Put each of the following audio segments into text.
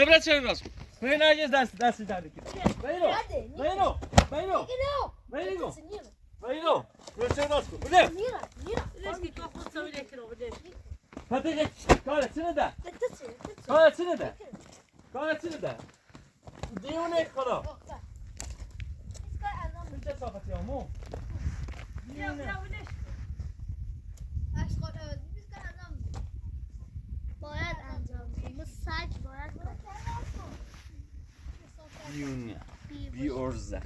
ببرد چه راست کن. نه نه دست دست در بیرو بیرو بیرو بیرو بیرو چه راست کن. بله. فتح کار چه ده؟ کار چه ده؟ کار چه ده؟ دیونه خدا. چه صافتی آمو؟ دیونه. باید انجام بدیم. سگ باید دیونه. بی ارزه.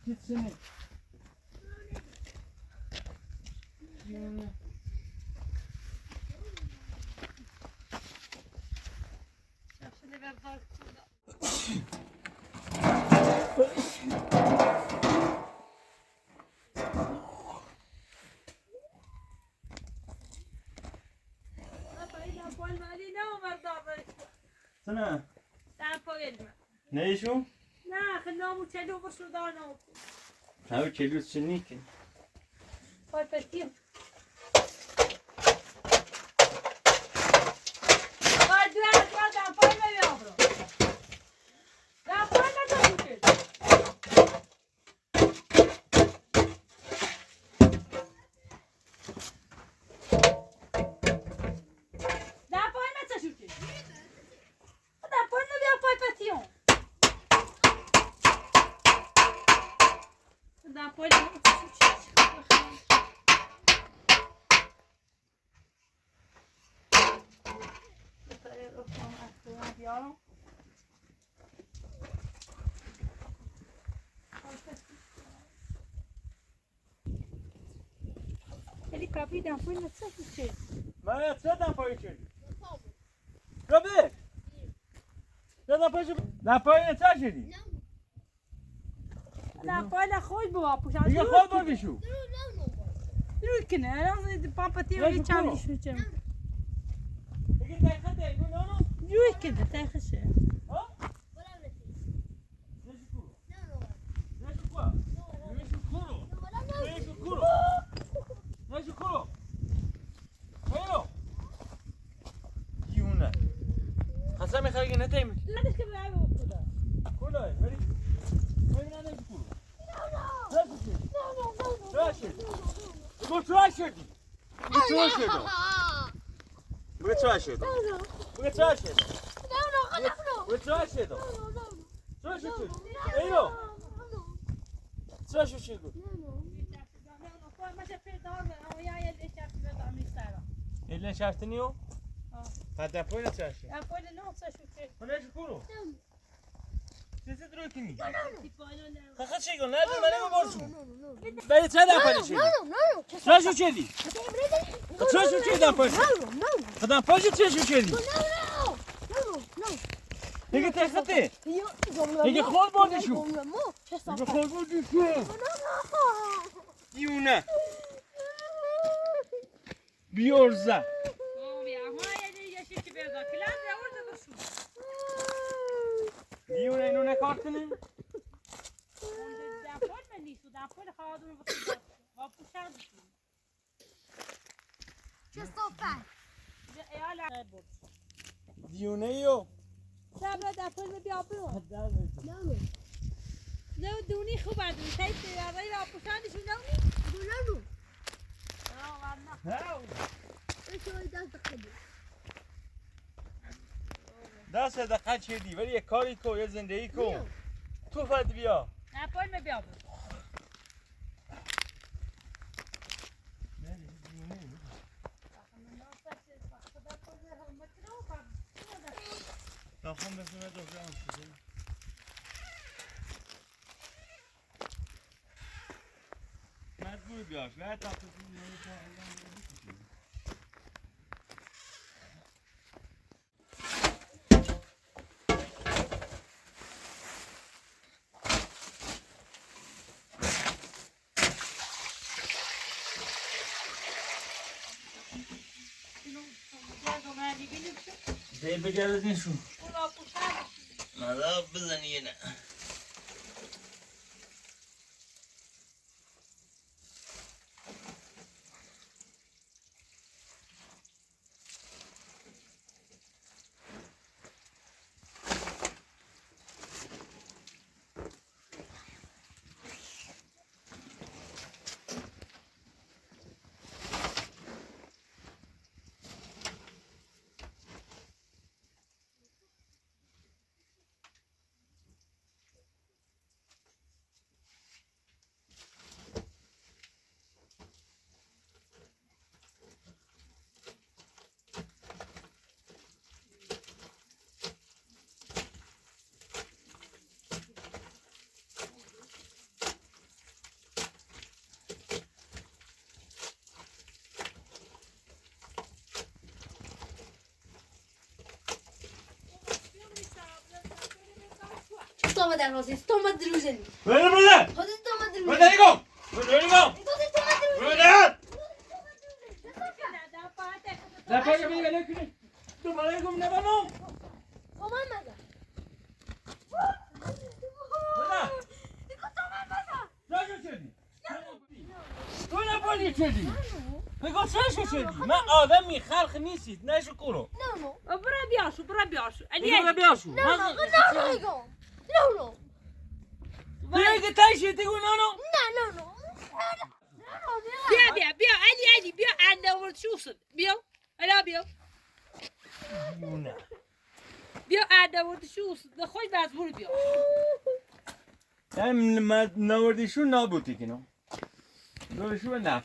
Gitsene. دیونه. سنة. نه شو؟ نه خلنامو چلو برشو دارنا هاو کلو چنیک. پای پشتیم باید دو از دم پای ما برو دم پای ما تو بوده دم پای ما چه شوکی دم پای ما بیا پای پتیون دم پای ما چه شوکی ولی کافی دم پای ما چه شوکی من چه دم پای کردی؟ ربی. چه دم پای دم پای چه شدی؟ دم پای خوش بابا پوشان دیگه خود بردی شو. روی کنه الان پامپا تی ولی چند شو چم دیگه تایخه اینو نه نه. روی کنه تایخشه ها؟ نشو کورو. نشو کورو. نشو کورو. نشو کورو. بیرو. دیونه. خاصه میخوای که نتیم. لا تشكي بالعيب وكذا کولای ولی ولی نه نشو کورو. نشو کورو. چه شدی؟ بگو چه شدی؟ بگو چه شدی؟ بگو چه شدی؟ بگو چه شدی؟ بگو چه شدی؟ چه شدی؟ ایرو. چه شدی؟ اللي شافتني هذا بوين تشاشي ونش كورو تدركني خخ شي قلنا لازم انا برسو بل تدا پای چی چه شو چی چه شو چی دم پای خدام پای چه شو چی دیگه تخته دیگه خود بردی شو دیگه خود بردی شو دیونه بیورزه دیونه اینو نکارتنه دیونه یو لو دوني خوب عدو تايت يا ريلا بوشان شو نوني دست دقت شدی ولی یه کاری کو یه زندگی کو تو فد بیا نه پای ما بیا ناخن بسمه دوباره مجبور بیاش نه تا تو دی بگردین شو ماذا بزنی نه من آدمی خلق نیستید نشکرو. برا بیاشو برا بیاشو. برا بیاشو. نه نه نه. دیگه تاشی تگو نه نه. نه نه نه. بیا بیا بیا علی علی بیا عندنا ورد شوصل بیا الا بیا. بیا عندنا ورد شوصل خوش مجبور بیا. من نوردیشون نابودی کنم. نوردیشون نه.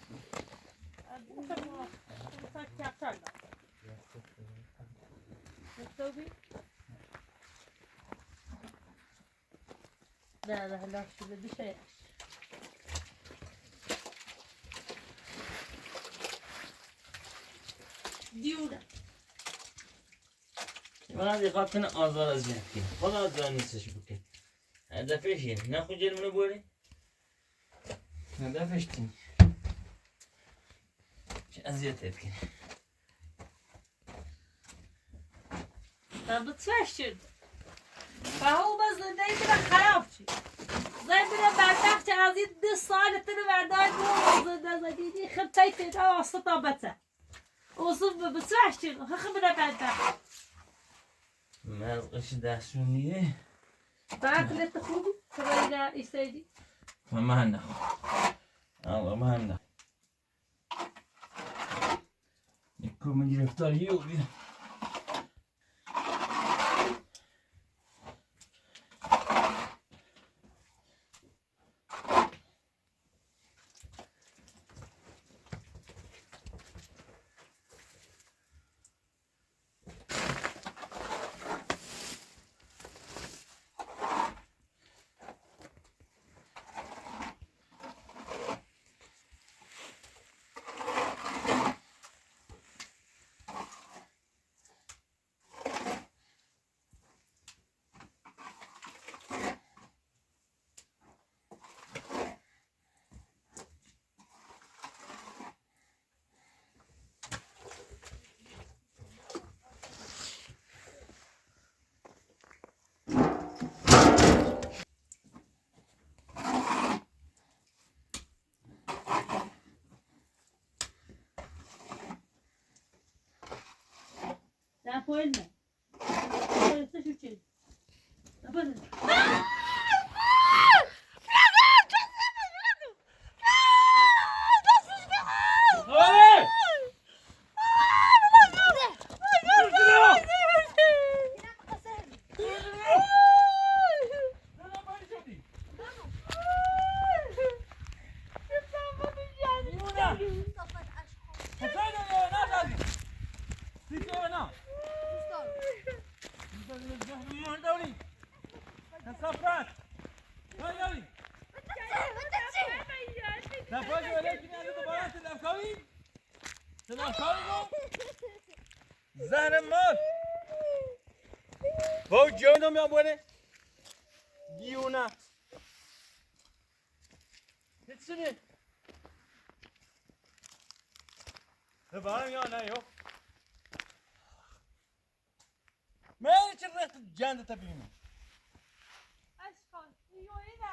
لا لا لا شو بدي شيء. دیونه. من از خاطر آزار از جهت خدا آزار نیستش بکن. هدفش اینه. نه خود جلمونو بوری؟ هدفش تین. چه اذیت بکنه. طب بتفشل. فهو بس زندگی خراب شد. زي بنا بعد عزيز دي صالة تنا بعد مو زندگی خبتيت او وسطا وصف بتفشل خبنا بعد مزقش دستونیه. بعد تخوبي تبين يسيدي. ما هنا. الله ما هنا. يكون گرفتار یو بیا. Koyma. زهر مار با جانم یا بونه دیونه هیچ نه یا نه یو من چه رخت جند تبینی اشخاص دیونه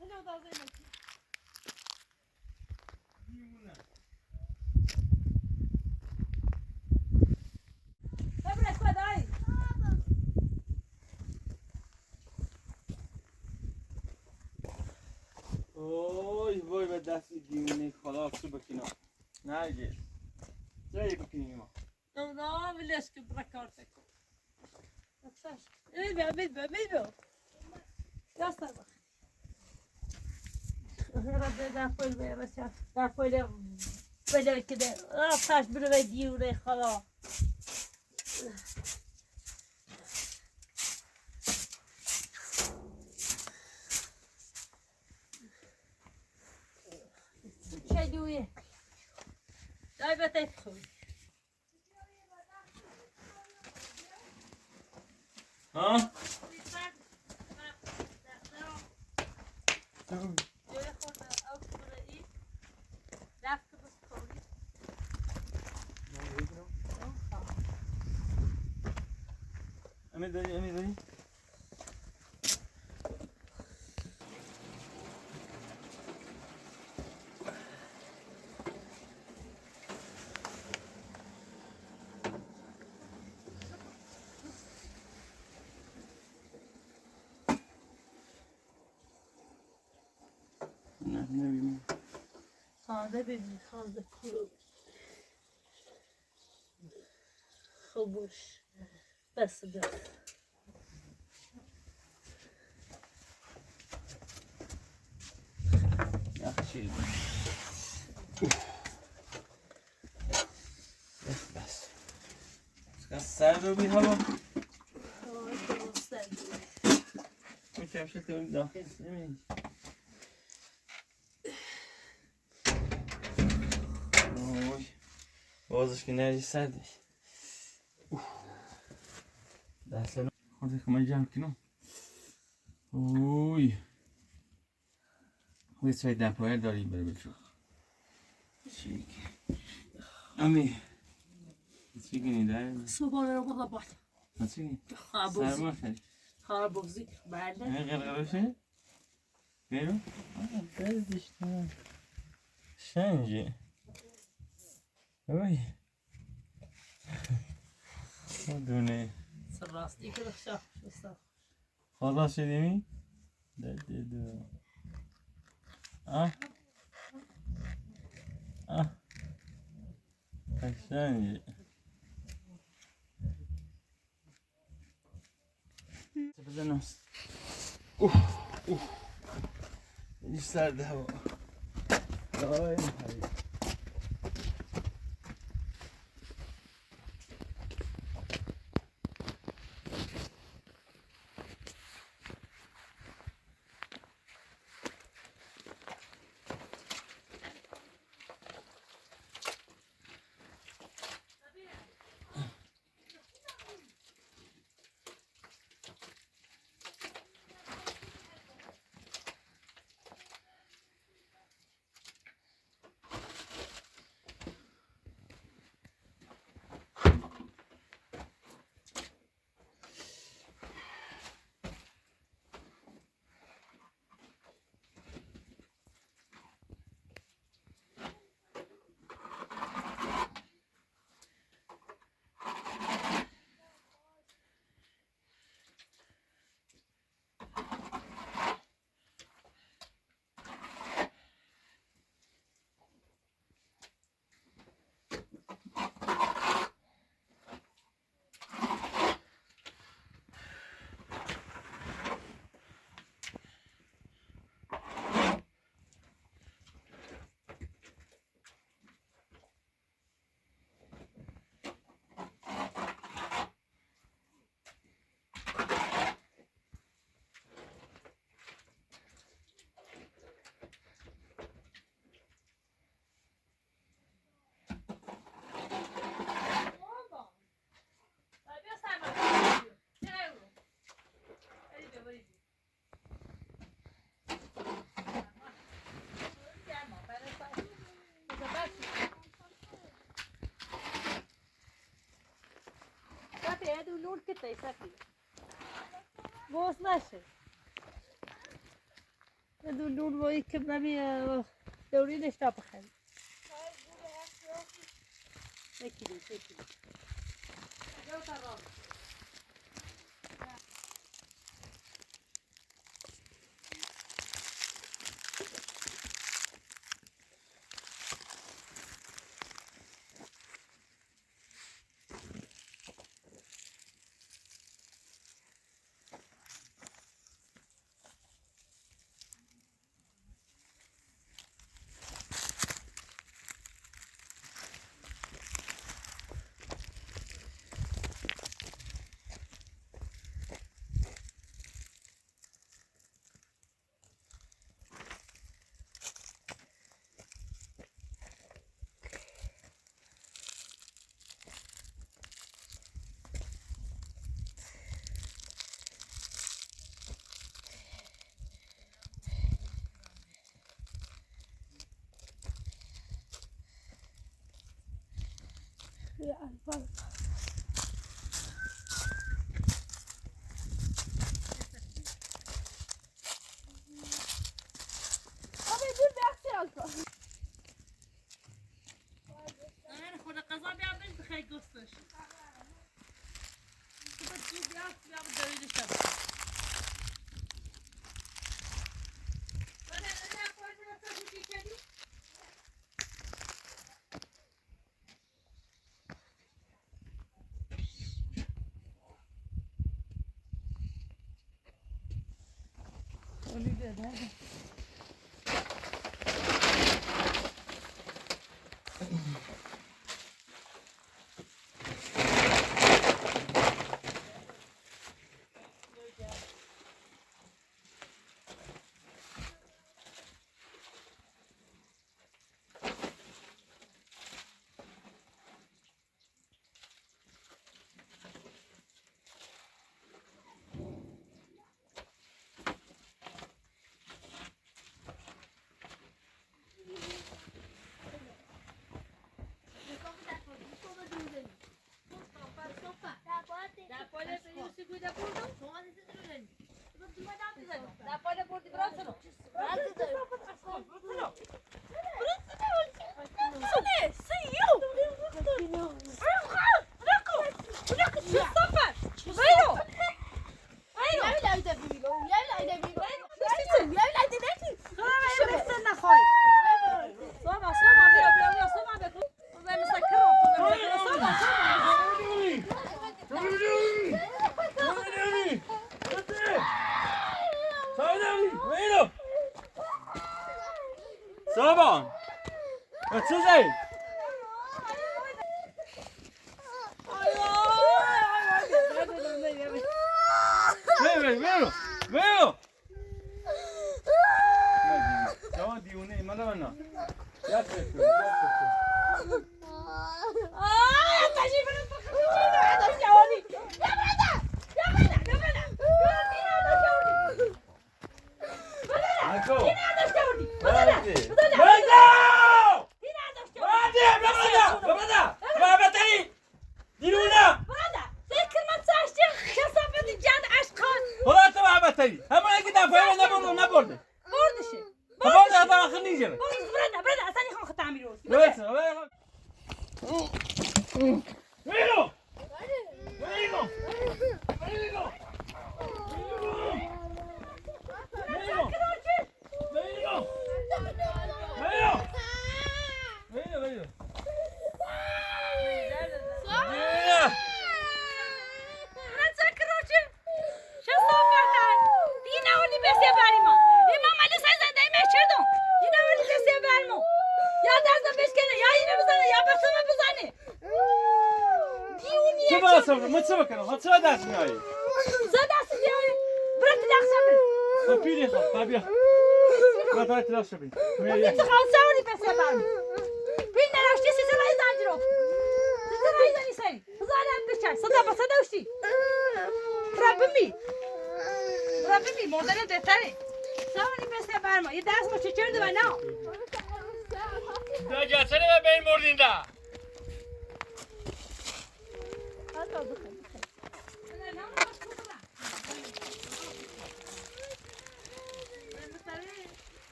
هلو دازه دیونه اوه وای به دست دیونه خدا تو بکینا نرگس جایی بکنیم ما نه بلاش بركارتك بيبي بيبي بيبي يا صباح ربي دافول بس دافول بلا كده طاش بلا ديوني خلاص شدوية دايما تدخل ها؟ جوی خورده او خورده ای رفت بس خوری. امید داری امید داری؟ نه نبینیم. ساده ببین ساده کلو خوبش بس بس. یخ بس بس. سرد رو بی هوا. اون کفش تو داخل نمی‌دی. اوه بازش که نرجی سردش. دست خودت که من جمع کنم. اوی خودت سوی دپایل داری بره بچو. چیک امی چی کنی داره؟ صبحانه رو بخور باید. چی؟ خرابوزی. سرما خیلی. خرابوزی بله. همه قرقره بیرو؟ دردش نه. شنجه. اوی. دونه. راستی که خشاف شو. خلاص شدیمی؟ درد دو. آه. آه. قشنگه. بزنم. اوه اوه. این سرد هوا. آی نور كده يسافي بوس نشه هذو نور ويكب نبي دوري ليش تابخل تكلي تكلي. صابون تسوزي وين وين وين جوان دیونه من من يا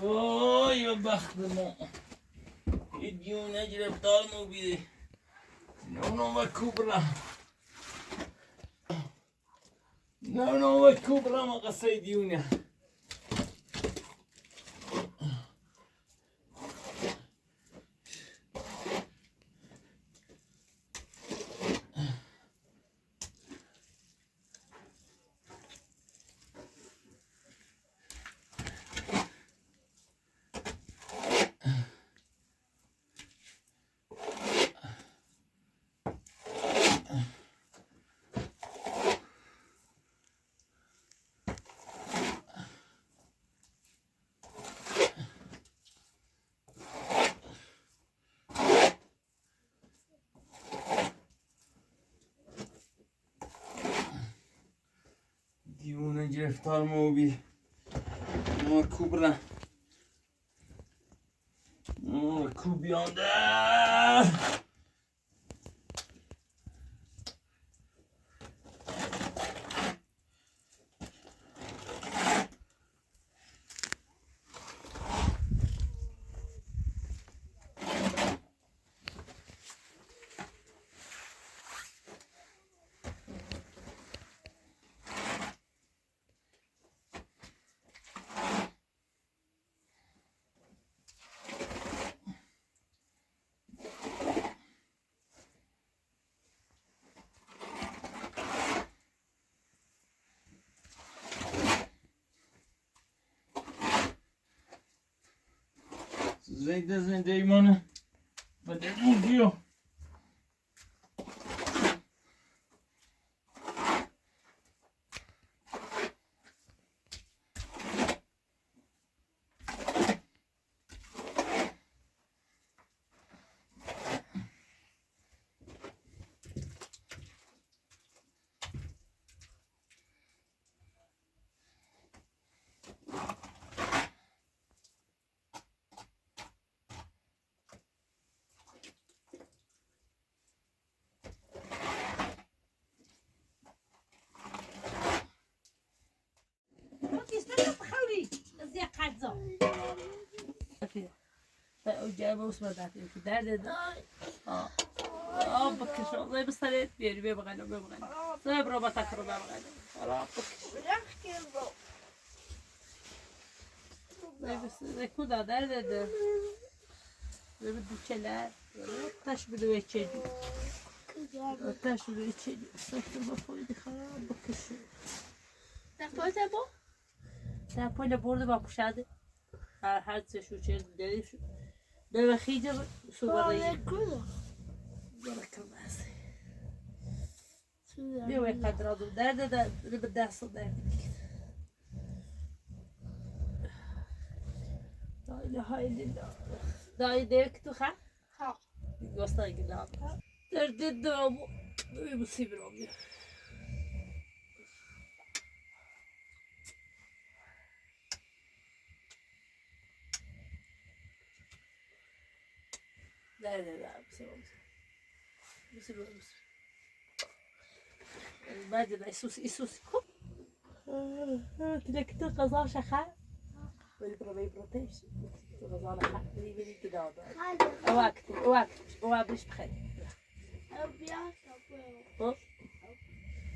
وای بخت ما دیونه گرفتار مو بیده نو و کبرا نو و کبرا ما قصه دیونه. گرفتار ما بی ما کوبرا ما کوبیانده. زنده زنده ایمانه بده بیو.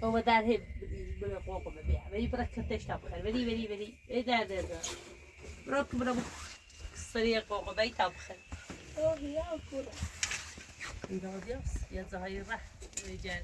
هو دار هي بالقوق ببيع بدي بركتش تبخر بدي بدي بدي ده ده ده برك برك السريع قوق بي تبخر. يا زهيرة رجال.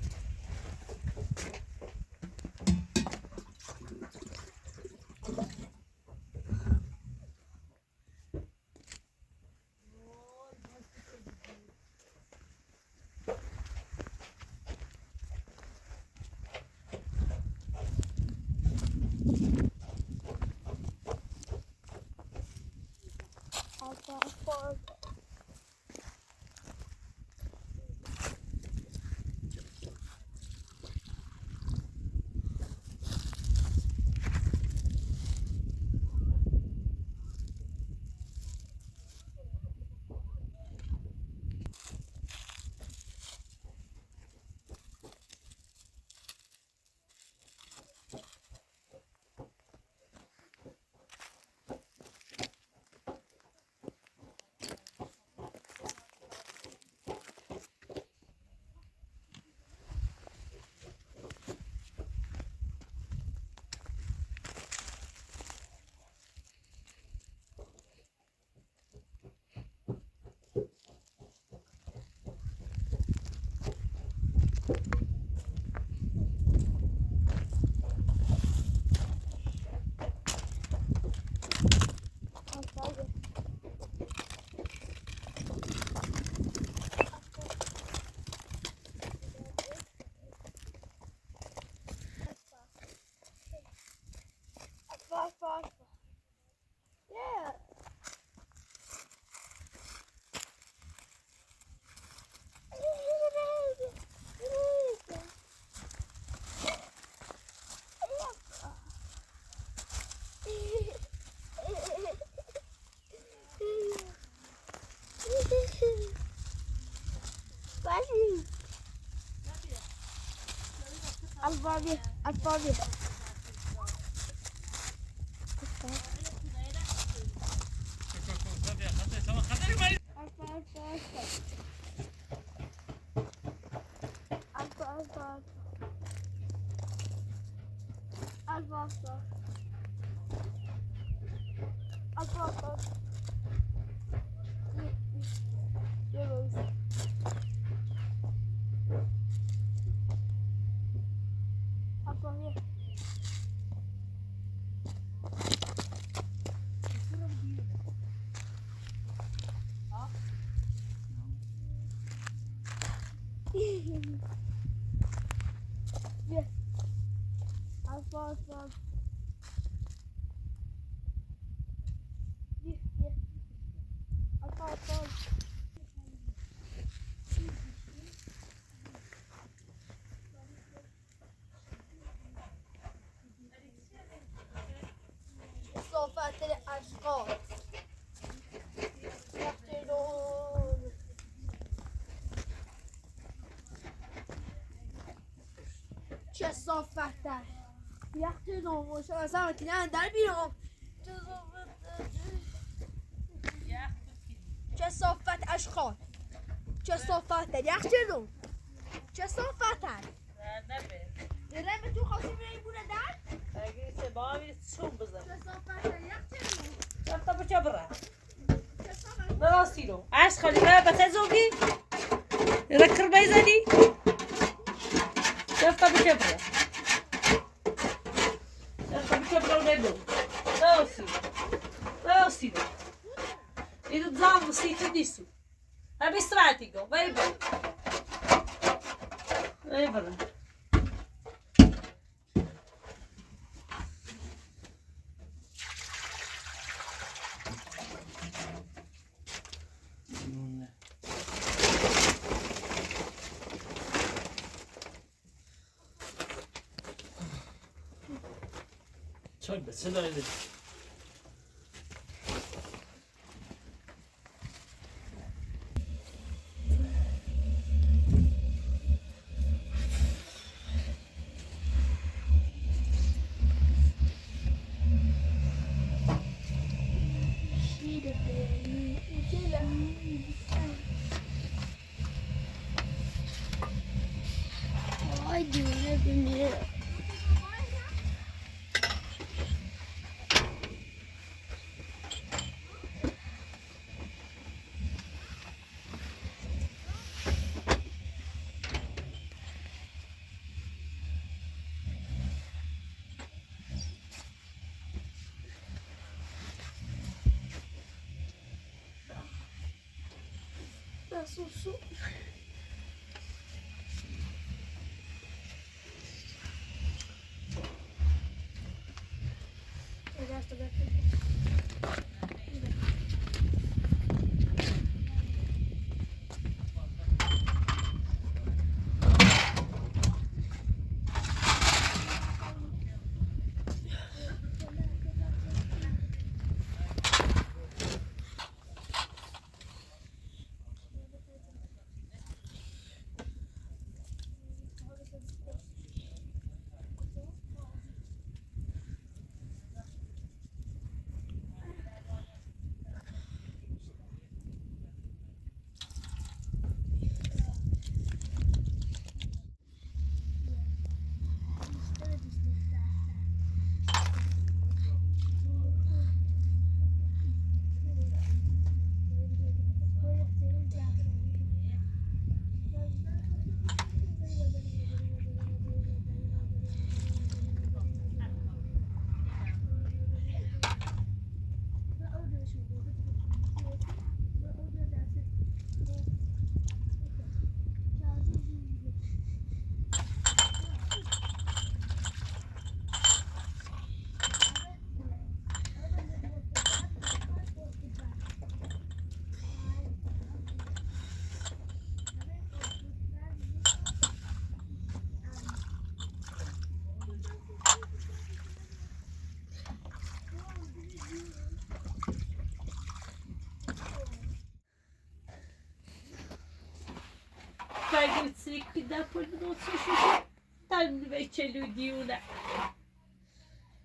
Alfabe, alfabe. Alfa, alfa, alfa. Alfa, alfa, alfa. Alfa, alfa. Alfa, alfa. یه روز. Alfa, یه. یه. Alfa, alfa, alfa. یه، یه. Alfa, alfa, alfa. صفت اشغال یقتلون. کثافت در یقتلون. اصلا در بیرون. کثافت اشغال کثافت در یخچالون کثافت در تو خواستی بری بوده در کثافت در یخچالون. کثافت راسيلو عاش خلي بابا تزوجي ركر بيزني شفت بكبرة شفت بكبرة ونبو راسيلو راسيلو إذا تزام سيتو ديسو أبي سرعتي باي باي باي برا. چای به صدای ده. وای دیوونه بمیره. سوسو. تسريك كدا بول بدون تسوشي. تن بچلو دیونه.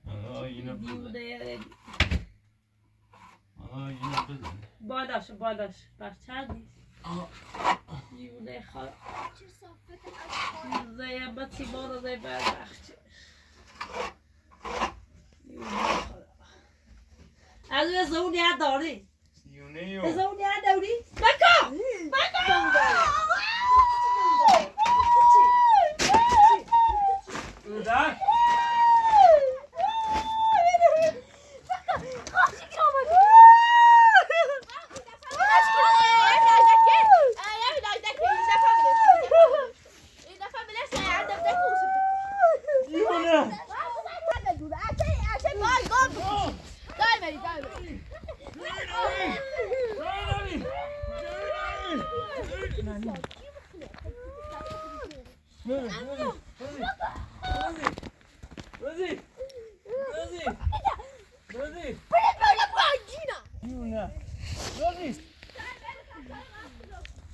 آه yine دیونه یعنی. آه yine بزن. بالاش بالاش بچه نیست. دیونه خواهد. زي بطي بارا زي بدبخت. از اون زونی داری. دیونه زونی داری. بکن بکن. ده دیونه. روزی روزی روزی دیونه روزی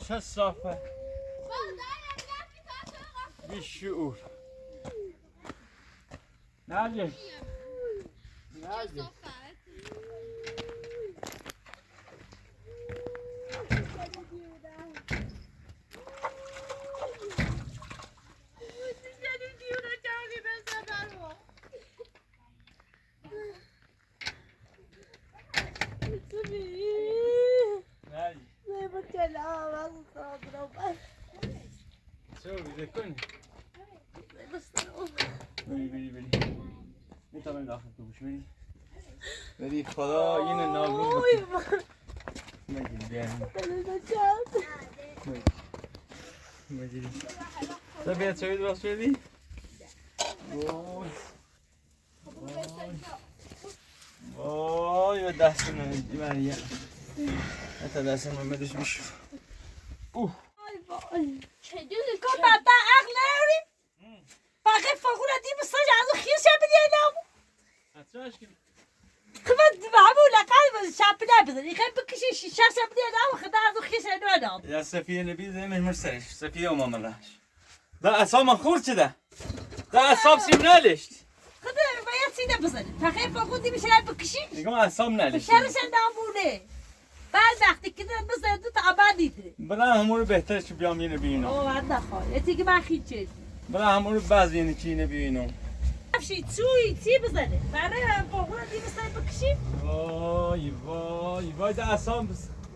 چه صافه بیشعور. نرگس نرگس نرگس چه بیده کنی؟ بری بری بری میتونم داخل تو بوش بری بری خدا اینه نابود مجید بیارم مجید تو بیا چوی درست شدی؟ وای وای به دست من مریم تا دست من بدش میشو. اوه كم اغلاوري باغي فغولا دي بصج عزو خير شاب ديالهم. خفت معمولة قلب شاب لابد يخيب بكشي شاب ديالهم خدا عزو خير شاب يا سفية نبي زي ما مرسلش سفية وما ملاش ده اعصاب خور ده ده اعصاب سيمنالش. خدا ما يسينا بزن فخير فغول دي مش لعب بكشي. میگم اعصاب نالش. شرش نامونه بعد وقتی که بزن دو تا آبادی داره. بلا همون رو بهترش که بیام اینو ببینم. اوه عندنا خواهی تيجي مع خيتشي. بلا همون رو بعض اینو چی اینو ببینم. شي تسوي تي بزنه معناها فغول دي بس بكشي. وای وای وای ده اعصاب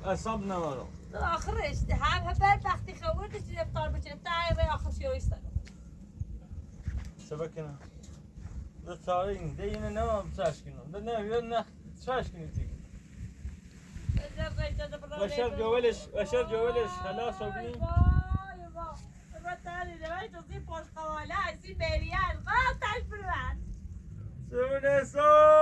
اعصاب ندارم. آخرش هم بعد وقتی خورد چی افطار بچه تا آخر شي يستنى. سبکنا ده تارین ده اینو نمام چشکنم ده نه نه چشکنی تیگه. بشر جوالش بشر جوالش خلاص وبني. سونسو.